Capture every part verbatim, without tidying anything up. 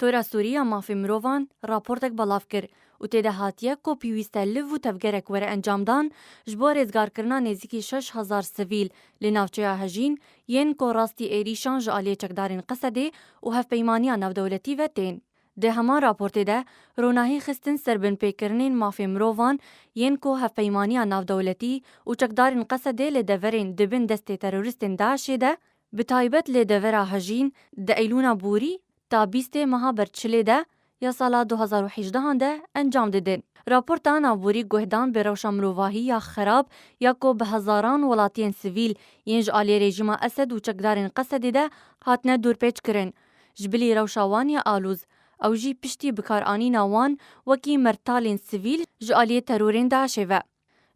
Tora Sûrî ya Mafê Mirovan raportek belav kir û tê de hatiye ku pêwîst e liv û tevgerek were encamdan ji bo rêzgarkirina nêzîkî şeş hezar sivîl li navçeya Hejîn yên ku rastî êrîşan ji aliyê çekdarên Qesedê û hevpeymaniya navdewletî ve tên. Di heman raportê de ronahî xistin ser binpêkirinên mafê mirovan yên ku hevpeymaniya navdewletî û çekdarên Qesedê li deverên di bin destê terorîstên DAIŞê de, bi taybet li devera Hejîn, di Eylûna borî ta bîstê meha ber çilê de ya sala du hezar û hejdehan de encam didin. Raporta navborî guhdan bi rewşa mirovahî ya xerab ya ku bi hezaran welatiyên sivîl yên ji aliyê rejîma Esed û çekdarên Qesedê de hatine dorpêçkirin, ji bilî rewşa wan ya alûz, ew jî piştî bikaranîna wan wekî mertalên sivîl ji aliyê terorên DAIŞê ve.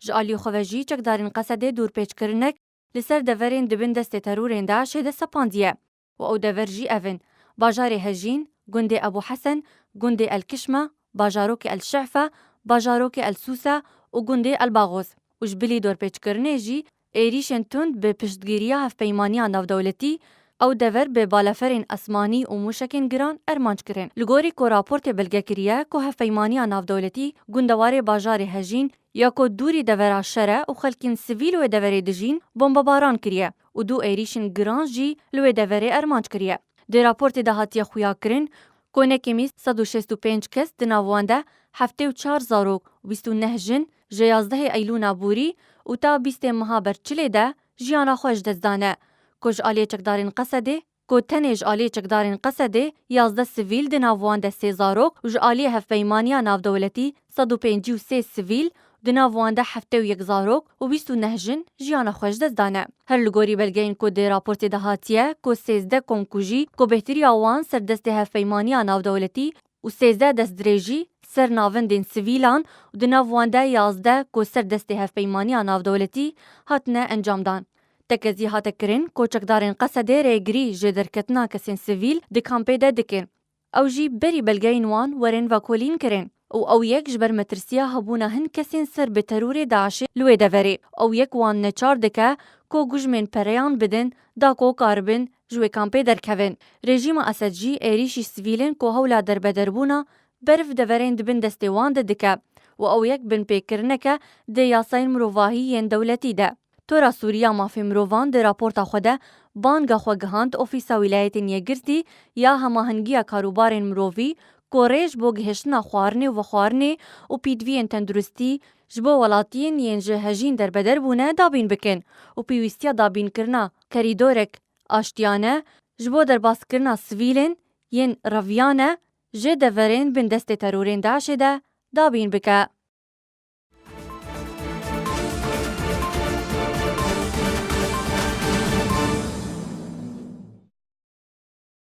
Ji aliyê xwe ve jî çekdarên Qesedê dorpêçkirinek li ser deverên di bin destê terorên DAIŞê de sepandiye û ew dever jî ev in: bajarê Hejîn, gundê Ebû Hesen, gundê El Kişme, bajarokê El Şe'fe, bajarokê El Sûse û gundê El Baxoz. Û ji bilî dorpêçkirinê jî êrîşên tund bi piştgiriya hevpeymaniya navdewletî ew dever bi balaferên esmanî û mûşekên giran armanc kirin. Li gorî ku raportê belge kiriye ku hevpeymaniya navdewletî gundewarê bajarê Hejîn ya ku dûrî devera şer e û xelkên sivîl wê deverê dijîn, bombebaran kiriye û du êrîşên giran jî li wê deverê armanc kiriye. Di raportê de hatiye xuyakirin ku nekêmî sed û şêst û pênc kes, di nav wan de heftê û çar zarok û bîst û neh jin, ji yazdehê Eylûna borî û ta bîstê meha ber çilê de jiyana xwe ji dest dane, ku ji aliyê çekdarên Qesedê, ku tenê ji aliyê çekdarên Qesedê yazdeh sivîl, di nav wan de sê zarok û ji aliyê hevpeymaniya navdewletî sed û pêncî û sê sivîl, di nav wan de heftê û yek zarok û bîst û neh jin jiyana xwe ji dest dane. Her li gorî belgeyên ku di raportê de hatiye ku sêzdeh komkujî ku bêhtiriya wan ser destê hevpeymaniya navdewletî û sêzdeh destdirêjî ser navendên sivîlan û di nav wan de yazdeh ku ser destê hevpeymaniya navdewletî hatine encamdan. Tekezî hate kirin ku çekdarên Qesedê rêgirî ji derketina kesên sivîl di kampê de dikin. Ew jî berî belgeyên wan werin vekolîn kirin û ew yek ji ber metirsiya hebûna hin kesên ser bi terorê DAIŞê li wê deverê, ew yek wan neçar dike ku gujmên pereyan bidin da ku karibin ji wê kampê derkevin. Rejîma Esed jî êrîşî sivîlên ku hewla derbederbûna ber bi deverên di bin destê wan de dike û ew yek binpêkirineke di yasayên mirovahî yên dewletî de. Tora Sûrî ya Mafê Mirovan di raporta xwe de banga xwe gihand Ofîsa Wîlayetên Yekgirtî ya Hemahengiya Karûbarên Mirovî ku rê ji bo gihiştina xwarinê û vexwarinê û pîtviyên tenduristî ji bo welatiyên yên ji Hejîn derbeder bûne dabîn bikin û pêwîstiya dabînkirina kerîdorek aştiyane ji bo derbaskirina sivîlên yên reviyane ji deverên bin destê terorên DAIŞê de dabîn bike.